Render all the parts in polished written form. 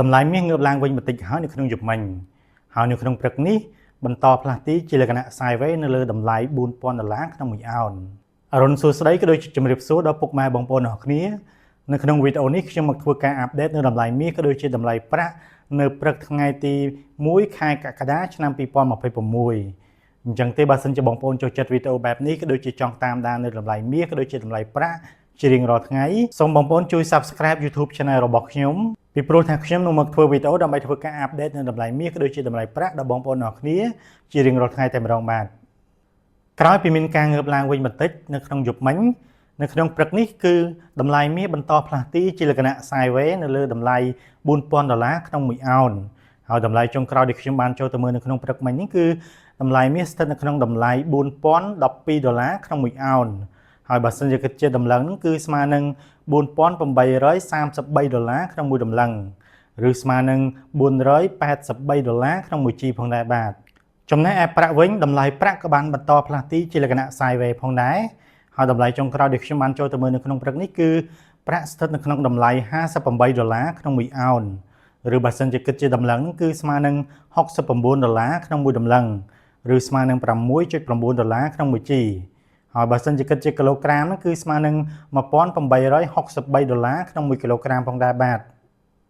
តម្លៃមាសងើបឡើងវិញបន្តិចហើយនៅក្នុងយប់មិញហើយនៅក្នុងព្រឹកនេះបន្តផ្លាស់ទីជាលក្ខណៈ sideways នៅលើតម្លៃ4000ដុល្លារក្នុងមួយអោនអរុនសួស្តីក៏ដូចជាជម្រាបសួរដល់ពុកម៉ែបងប្អូនទាំងអស់គ្នានៅក្នុងវីដេអូនេះខ្ញុំមកធ្វើការ update នៅតម្លៃមាសក៏ដូចជាតម្លៃប្រាក់នៅព្រឹកថ្ងៃទី1ខែកក្កដាឆ្នាំ2026អញ្ចឹងទេបើសិនជាបងប្អូនចូលចិត្តវីដេអូបែបនេះក៏ដូចជាចង់តាមដាននៅតម្លៃមាសក៏ដូចជាតម្លៃប្រាក់ជារៀងរាល់ថ្ងៃសូមបងប្អូនជួយ Subscribe YouTube Channel របស់ខ្ញុំពីព្រោះថាខ្ញុំនឹងមកធ្វើវីដេអូដើម្បីធ្វើការ update នៅតម្លៃមាសក៏ដូចជាតម្លៃប្រាក់ដល់បងប្អូនទាំងអស់គ្នាជារៀងរាល់ថ្ងៃតែម្ដងបាទក្រោយពីមានការងើបឡើងវិញបន្តិចនៅក្នុងយប់មិញនៅក្នុងព្រឹកនេះគឺតម្លៃមាសបន្តផ្លាស់ទីជាលក្ខណៈ sideways នៅលើតម្លៃ4000ដុល្លារក្នុងមួយអោនហើយតម្លៃចុងក្រោយដែលខ្ញុំបានចូលទៅមើលនៅក្នុងព្រឹកមិញនេះគឺតម្លៃមាសស្ថិតនៅក្នុងតម្លៃ4012ដុល្លារក្នុងមួយអោនហើយបើសិនជាគិតជាតម្លឹងហ្នឹងគឺស្មើនឹង4833ដុល្លារក្នុងមួយតម្លឹងឬស្មើនឹង483ដុល្លារក្នុងមួយជីផងដែរបាទចំណែកឯប្រាក់វិញតម្លៃប្រាក់ក៏បានបន្តផ្លាស់ទីជាលក្ខណៈ sideways ផងដែរហើយតម្លៃចុងក្រោយដែលខ្ញុំបានចូលទៅមើលនៅក្នុងព្រឹកនេះគឺប្រាក់ស្ថិតនៅក្នុងតម្លៃ58ដុល្លារក្នុងមួយអោនឬបើសិនជាគិតជាតម្លឹងហ្នឹងគឺស្មើនឹង69ដុល្លារក្នុងមួយតម្លឹងឬស្មើនឹង6.9ដុល្លារក្នុងមួយជីហើយបើសិនជាគិតជាគីឡូក្រាមហ្នឹងគឺស្មើនឹង1863ដុល្លារក្នុង1គីឡូក្រាមផងដែរបាទ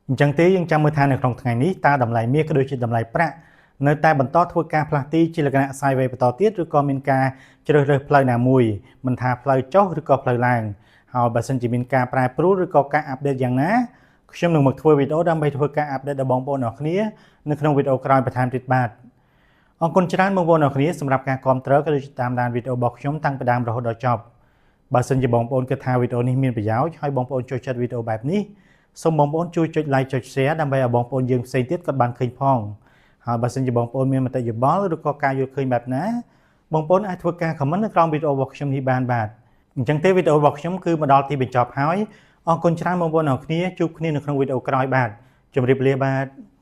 អញ្ចឹងទេយើងចាំមើលថានៅក្នុងថ្ងៃនេះតើតម្លៃមាសក៏ដូចជាតម្លៃប្រាក់នៅតែបន្តធ្វើការផ្លាស់ទីជាលក្ខណៈ sideways បន្តទៀតឬក៏មានការជ្រើសរើសផ្លូវណាមួយមិនថាផ្លូវចុះឬក៏ផ្លូវឡើងហើយបើសិនជាមានការប្រែប្រួលឬក៏ការ update យ៉ាងណាខ្ញុំនឹងមកធ្វើវីដេអូដើម្បីធ្វើការ update ដល់បងប្អូនអរគ្នានៅក្នុងវីដេអូក្រោយបន្ថែមទៀតបាទអរគុណច្រើនបងប្អូនអរគ្នាសម្រាប់ការគាំទ្រក៏ដូចជាតាមដានវីដេអូរបស់ខ្ញុំតាំងពីដើមរហូតដល់ចប់បើសិនជាបងប្អូនគិតថាវីដេអូនេះមានប្រយោជន៍ហើយបងប្អូនចូលចិត្តវីដេអូបែបនេះសូមបងប្អូនជួយចុច like ចុច share ដើម្បីឲ្យបងប្អូនយើងផ្សេងទៀតគាត់បានឃើញផងហើយបើសិនជាបងប្អូនមានមតិយោបល់ឬក៏ការយល់ឃើញបែបណាបងប្អូនអាចធ្វើការ comment នៅក្រោមវីដេអូរបស់ខ្ញុំនេះបានបាទអញ្ចឹងទេវីដេអូរបស់ខ្ញុំគឺមកដល់ទីបញ្ចប់ហើយអរគុណច្រើនបងប្អូនអរគ្នាជួបគ្នានៅក្នុងវីដេអូក្រោយបាទជម្រាបលាបាទ។